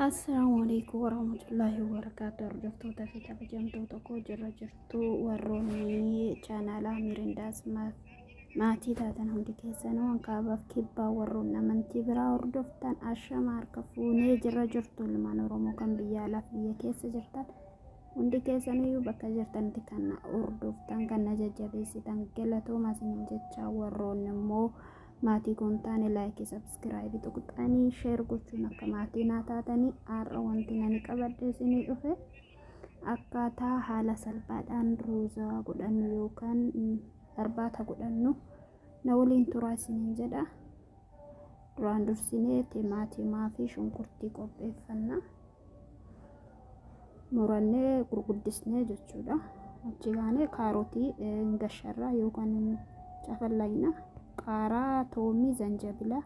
Assalaamu alaikum warahmatullaahi wabarakaatu. Hordoftoota fi kabajamtoota koo, jirra jirtu? Warroonni chaanaalaa Mirindaas maatii taatan hundi keessanuu, hankaabaaf kibbaa, warroonni amantii biraa hordoftan, ashama harka fuunee, jirra jirtu? Ilmaan Oromoo kan biyya alaaf biyya keessa jirtan hundi keessaniyyuu, bakka jirtanitti kan na hordoftan, kan na jajjabeessitan, galatooma isiniin jecha. Warroonni immoo maatii kun taane, like, subscribe tuqxanii, share gochuun akka maatii naa taatanii. Har'a wanti nani qabadhe isinii dhufe akkaataa haala salphaadhaan ruuza godhannu yookaan irbaata godhannu. Na waliin turaa isiniin jedha. Duraan dursinee timaatimaa fi shunkurtii qopheeffanna, murannee gurguddisnee jechuudha. Achi kaanee kaarotii gasharraa yookaan cafallayna, qaaraa, toomii, zanjabila,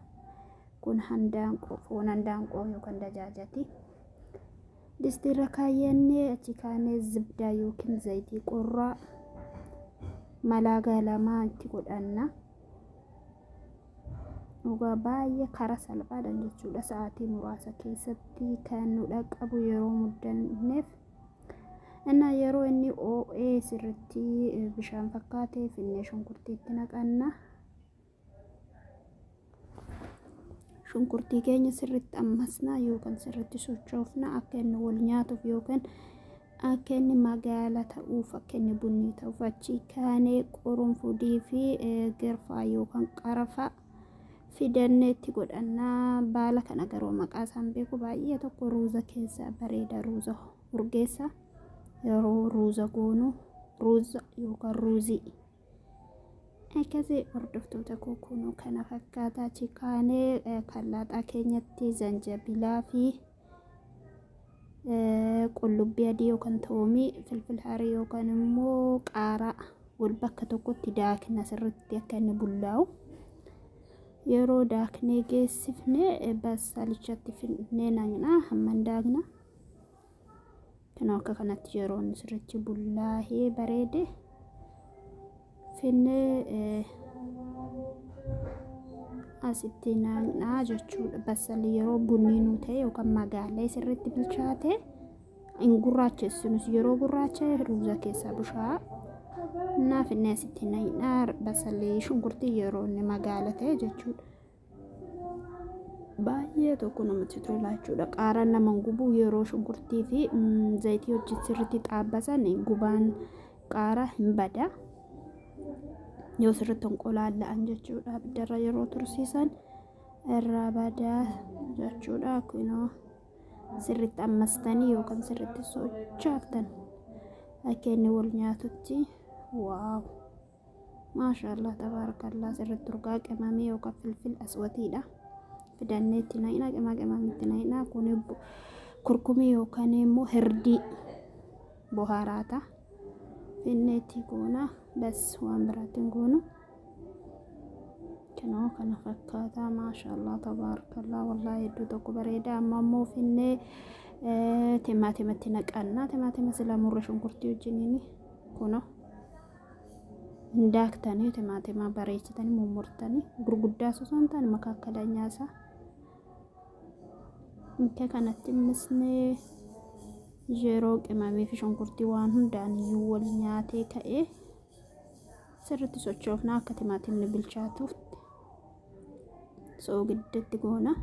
kun handaanqoo, foon handaanqoo yookaan dajaajati. Distiirra kaayyannee, achi kaanee zibdaa yookiin zayitii qorraa malaagaa 2 itti godhanna. Dhugaa baay'ee karaa salphaadhaan jechuudha. Sa'aatii muraasa keessatti kan nu dhaqqabu yeroo muddanneef. Innaa yeroo inni oo'ee sirritti bishaan fakkaatee, finnee shunkurtii itti naqanna. Shunkurtii keenya sirritti ammasna yookaan sirritti sochoofna, akka inni wal nyaatuuf yookaan akka inni magaala ta'uuf, akka inni bunnii ta'uuf. Achi kaanee qurunfudii fi girfaa yookaan qarafa fidannee itti godhannaa. Baala kana garuu maqaa isaan beeku. Baay'ee tokko ruuza keessa bareeda, ruuza urgeessa. Yeroo ruuza goonu, ruuza yookaan ruuzii akkasii. Hordoftoota koo, kunuu kana fakkaataa. Achi kaanee kallaaxaa keenyatti zanjabilaa fi qullubbii adii yookaan toomii, filfil harii yookaan immoo qaaraa wal bakka tokkotti daakna, sirriitti akka inni bullaa'u. Yeroo daaknee geessifne, basalichatti finnee naqna, hamman daakna. Kanoo akka kanatti yeroo inni sirriitti bullaa'ee bareede, finnee asitti naqnaa jechuudha. Basalli yeroo bunni nuu ta'e yookaan magaalee sirriitti bilchaate, hin gurraachessinus, yeroo gurraacha ruuza keessaa bushaa naa finnee asitti naqnaa, basalli shunkurtii yeroo inni magaala ta'e jechuudha. Baay'ee tokko namatti tola jechuudha. Qaaraan nama gubu. Yeroo shunkurtii fi zayitii hojii sirriitti xaabbasan, gubaan qaaraa hin bada. Yoo sirriitti honqolaalla'an jechuudha. Abiddarra yeroo tursiisan irraa badaa jechuudha. Kunoo sirriitti ammastanii yookaan sirriitti sochooftan akka inni wal nyaatutti. Wow! Maashaallah, tabaarakallaa. Sirriitti urgaa qimamii yookaan filfil aswatiidha. Fidannee itti naqna, qimaa qimamii itti naqna. Kun kurkumii yookaan immoo hirdii bohaaraata. Finnee itti goona. Bas, waan biraatti hin goonu. Kunoo kana fakkaataa. Maashaallah, tabaarakallaa. Wallaahi hedduu tokko bareeda. Amma immoo finnee timaatimatti naqanna. Timaatima sila murre shunkurtii wajjiniin kunoo daaktanii, timaatima bareechitanii mummurtanii, gurguddaa osoo hin taane makaakkalaanyaa isaa. Akka kanatti misnee, yeroo qimamii fi shunkurtii waan hundaan iyyuu wal nyaatee ka'ee, sirriitti sochoofna akka timaatimni bilchaatuuf soogiddatti goona.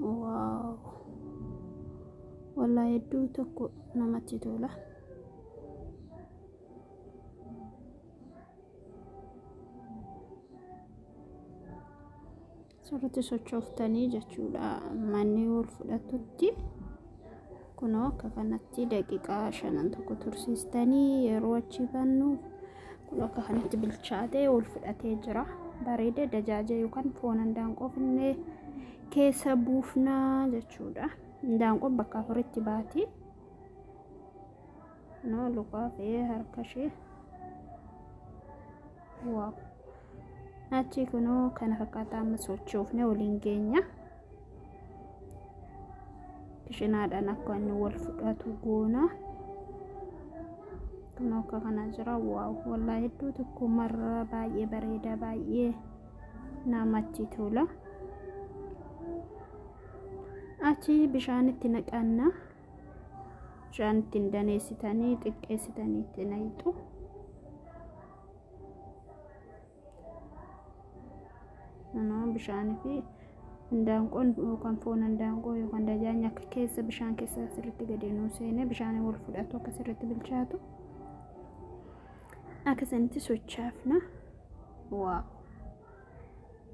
Wow! Wallaahi hedduu tokko namatti tola. Sirriitti sochooftanii jechuudha, manni wal fudhatutti. Kunoo akka kanatti daqiiqaa 5 tokko tursiistanii, yeroo achi bannu kun akka kanatti bilchaatee wal fudhatee jira. Bareedee dajaaja yookaan foon handaanqoo finnee keessa buufnaa jechuudha. Handaanqoon bakka afuritti baati. Kunoo lukaa fi harka ishee. Wow! Achi kunoo kana fakkaataa. Amma sochoofne waliin geenya. Kishinaadhaan akka inni wal fudhatu goona. Kunoo akka kana jira. Wow! Wallaahi hedduu tokko marra baay'ee bareeda, baay'ee namatti tola. Achi bishaan itti naqanna. Bishaan ittiin daneessitanii xiqqeessitanii itti naqxu. Bishaanii fi Indaanqoon yookaan foon indaanqoo yookaan dajaajni akka keessa bishaan keessa sirriitti gadi nuu seenee bishaan wal fudhatu akka sirriitti bilchaatu akka sanitti sochaafna. Waa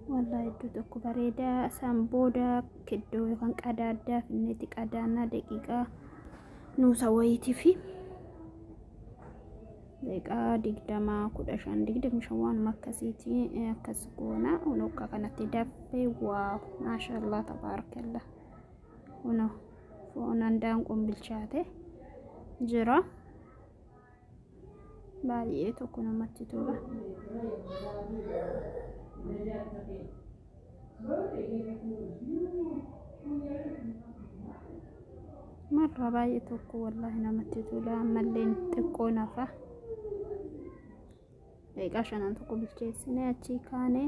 wallaa iddoo tokko bareedaa. Isaan booda kiddoo yookaan qadaaddaa finneetti qadaannaa daqiiqaa nuusa wayiitii fi daqiiqaa 20 15 25 waanuma akkasiiti akkas goona. Akka kanatti daffee, wow, maashaallah, tabaarakallah. Kuno foon handaanqoon bilchaate jira. Baay'ee tokko namatti tola. Marra baay'ee tokko wallaahi namatti tola. Ammallee xiqqoo nafa. Daqiiqaa shanan tokko bilcheessine achii kaanee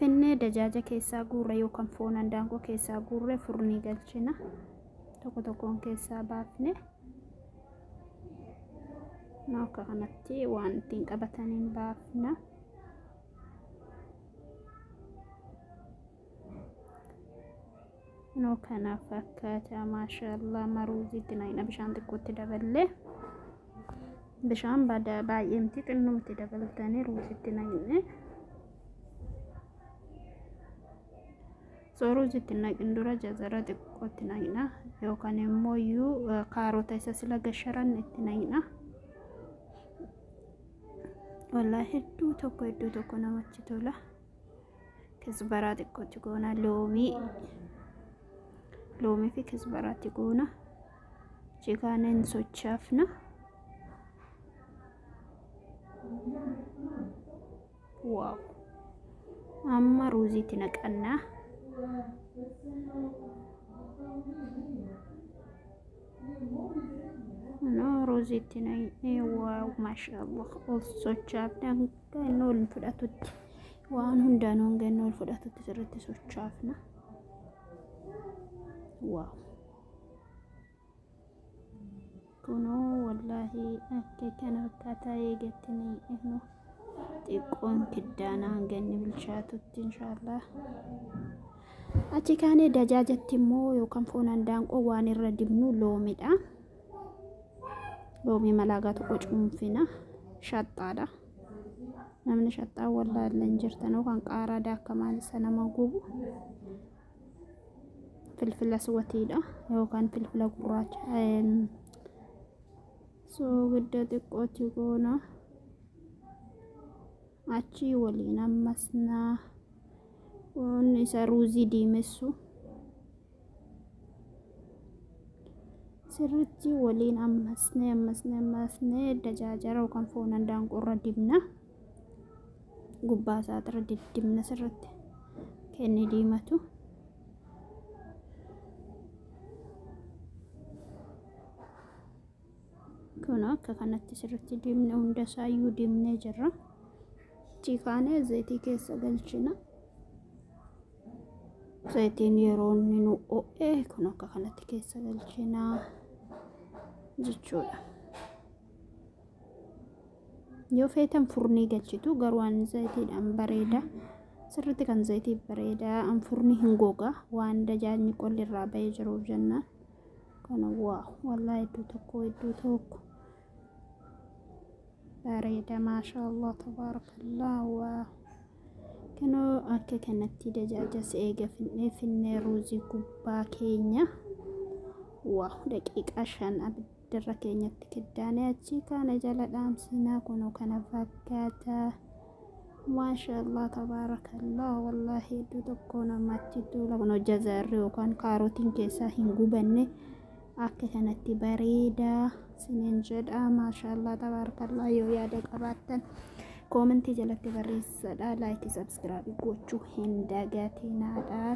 finnee dajaaja keessaa guurre yookaan foon handaanqoo keessaa guurre furnii galchina. Tokko tokkoon keessaa baafne. Akka kanatti waan ittiin qabataniin baafna. Noo kanaaf fakkaata, maashaallah. Maruuziitti naqna, bishaan xiqqootti daballee, bishaan baay'ee miti, xinnumatti dabaltanii ruuzitti naqne. Osoo ruuzitti naqin dura jazara xiqqootti naqna yookaan immoo iyyuu kaarota isa sila gasharan itti naqna. Wallaahi hedduu tokko hedduu tokko namatti tola. Kisbaraa xiqqootti goona, loomii, loomii fi kisbaraatti goona. Chikaaneen sochaafna. Wow, amma ruuziitti naqannaa. No, ruuziitti naqnee, wow, maashaallah, ol sochaafna hanga inni ol fudhatutti, waan hundaanuu hanga inni ol fudhatutti sirriitti sochaafna. Wow, kunoo wallaahi akka kana fakkaataa eegattanii xiqqoon kiddaanaa hanga inni bilchaatutti inshaallah. Achi kaanee dajaajatti immoo yookaan foon handaanqoo waan irra dibnu loomidha. Loomii malaagaa tokko cuunfina. Shaxxaadha. Namni shaxxaa wallaalle hin jirtan yookaan qaaraa daakamaan isa nama gubu. Filfila suwatiidha yookaan filfila gurraacha. Soogidda xiqqootti goona. Achi waliin ammasnaa kun isa ruuzii diimessu sirritti waliin ammasnee ammasnee ammasnee dajaajara yookaan foon handaanqoo irra dibna. Gubbaa isaatirra diddibna sirritti kenni diimatu. Kun akka kanatti sirritti dibne, hunda isaayyuu dibnee jirra. Chikaanee zayitii keessa galchina. Zayitiin yeroo inni nu ho'e kun akka kanatti keessa galchina jechuudha. Yoo feetan furnii galchitu, garuu waan zayitiidhaan bareeda. Sirritti kan zayitii bareeda. An furni hin goga waan dajaajni qolli irraa bahee jiruuf jennaan. Kana wow, wallaahi iddoo tokko iddoo tokko bareeda, maashaallah, tabaarakallah. Wow, kunoo akka kanatti dajaajas eega finnee finnee ruuzii gubbaa keenya, wow, daqiiqaa 5 abiddarra keenyatti kiddaanee achii kaana jala dhaamsinaa. Kunoo kana fakkaata, maashaallah, tabaarakallah. Wallaahi iddoo tokko namatti tola. Kunoo jazaarri yookaan kaarotiin keessaa hin gubanne akka kanatti bareedaa sinin jedha. Maashaallah, tabaarakallah. Yoo yaada qabaattan koomentii jalatti barreessadha. Like, subscribe gochuu hin dagatinaadha.